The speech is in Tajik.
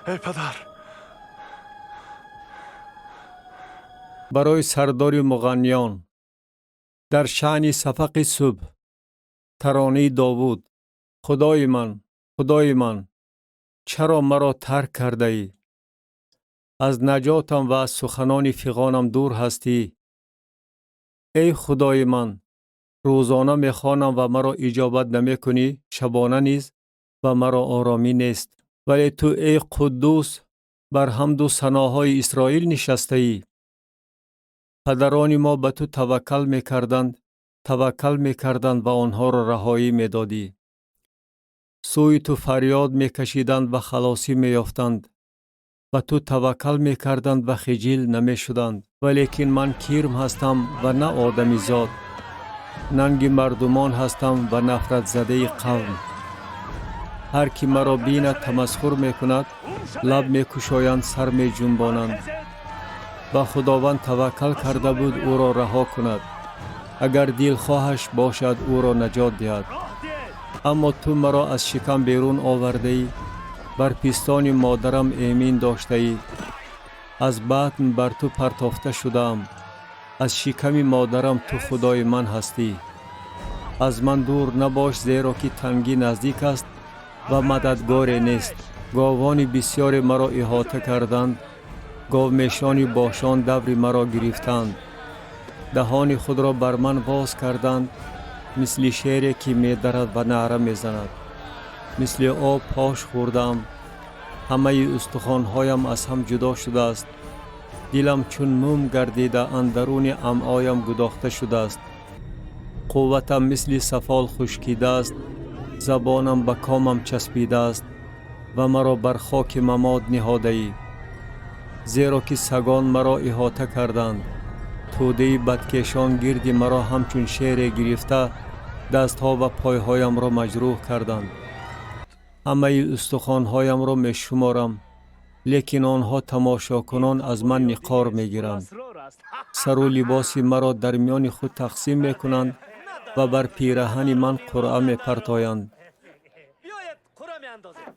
Эй падар! Барои сардори муғанниён, дар шаъни сафақи субҳ, таронаи Довуд. Худои ман, Худои ман, чаро маро тарк кардаӣ? Аз наҷотам ва аз суханони фиғонам дур ҳастӣ. Эй Худои ман, рӯзона мехонам ва маро иҷобат намекунӣ, шабона низ ва маро оромӣ нест. Вале ту, эй Қуддус, бар ҳамду саноҳои Исроил нишастаӣ. Падарони мо ба ту таваккал мекарданд, таваккал мекарданд ва онҳоро раҳоӣ медодӣ. Сӯи ту фарёд мекашиданд ва халосӣ меёфтанд. Ба ту таваккал мекарданд ва хиҷил намешуданд. Валекин ман кирм ҳастам ва на одамизод. Нанги мардумон ҳастам ва нафратзадаи қавм. Ҳар ки маро бинад, тамасхур мекунад, лаб мекушоянд, сар меҷунбонанд. Ба Худованд таваккал карда буд, ӯро раҳо кунад. Агар дилхоҳаш бошад, ӯро наҷот диҳад. Аммо ту маро аз шикам берун овардаӣ, бар пистони модарам эмин доштаӣ. Аз батн бар ту партофта шудаам. Аз шиками модарам ту Худои ман ҳастӣ. Аз ман дур набош, зеро ки тангӣ наздик аст ва мададгоре нест. Говони бисёре маро иҳота карданд, говмешони Бошон даври маро гирифтанд. Даҳони худро бар ман воз карданд, мисли шере ки медарад ва наъра мезанад. Мисли об пош хӯрдаам, ҳамаи устухонҳоям аз ҳам ҷудо шудааст. Дилам чун мум гардида, андаруни амъоям гудохта шудааст. Қувватам мисли сафол хушкидааст, забонам ба комам часпидааст ва маро бар хоки мамод ниҳодаӣ. Зеро ки сагон маро иҳота карданд, тӯдаи бадкешон гирди маро ҳамчун шере гирифта, дастҳо ва пойҳоямро маҷрӯҳ карданд. Ҳамаи устухонҳоямро мешуморам, лекин онҳо тамошокунон аз ман ниқор мегиранд. Сару либоси маро дар миёни худ тақсим мекунанд ва бар пираҳани ман қуръа мепартоянд. Биёед, қуръа меандозем.